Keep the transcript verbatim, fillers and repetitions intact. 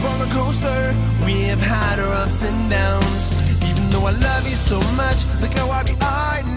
Roller coaster, we have had our ups and downs. Even though I love you so much, look how I be right